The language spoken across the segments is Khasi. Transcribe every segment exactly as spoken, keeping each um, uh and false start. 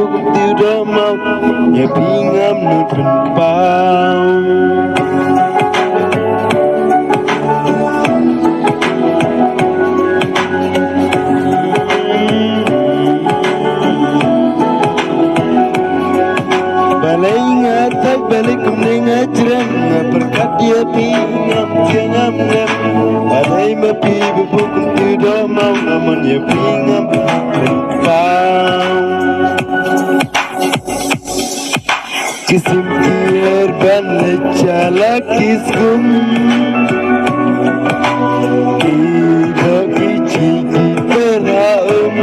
Ti u dohmaw, ïa phi ngam nud pynpaw. Balei nga thait, balei kumne nga jrem, nga pyrkhat ïa phi ngam ïa ngam ngam. Balei ma phi ba buh kum ti u dohmaw, nga mon ïa phi ngam pynpaw. Ki sim ki er ban leit sha la ki skum. Ki doh ki chi ki pera um.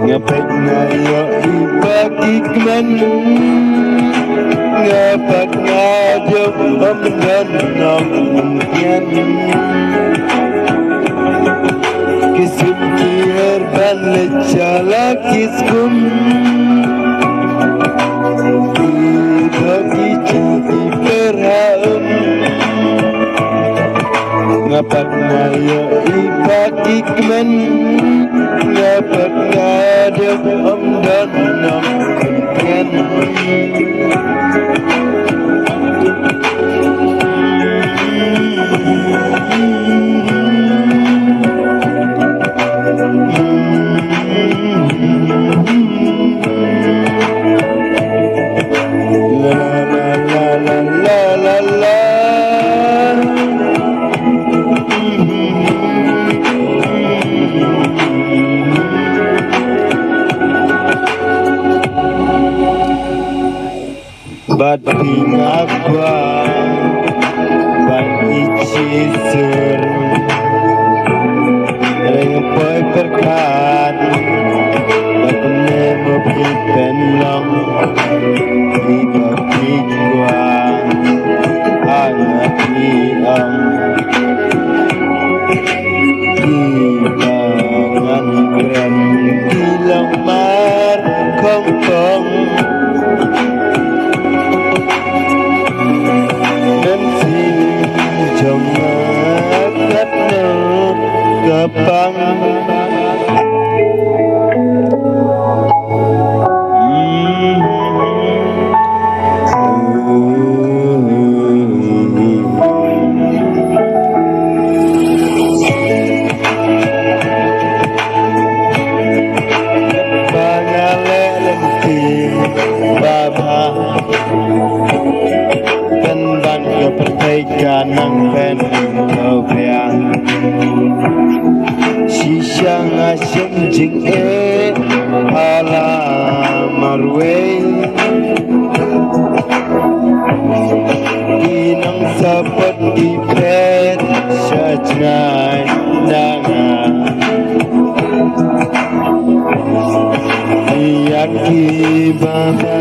Nga peit nga ïoh i ba ki kmen. Nga pat nga dei ym don nongkmen. Ki sim ki er ban leit sha la ki skum. Ki doh ki chi ki pera um. Nga pat nga ïoh i ba ki kmen. Nga pat nga dei ym don nongkmen. Bad phi nga kwah ban ïeit shisha. Reng poi pyrkhat ba kumne mo phi pynlong. Phi ba phi kwah, ha nga phi ong. Ki ba ngan kren ki long mar khongpong. Mynsiem jong nga katno ka pang. Ba nga leh lynti ba bha, pynban ka pyrthei ka nang pynkhawbria. Shisha nga shem jingeh ha la marwei. Ki nang support ki phet sha jngai na nga. Ïa ki ba bha.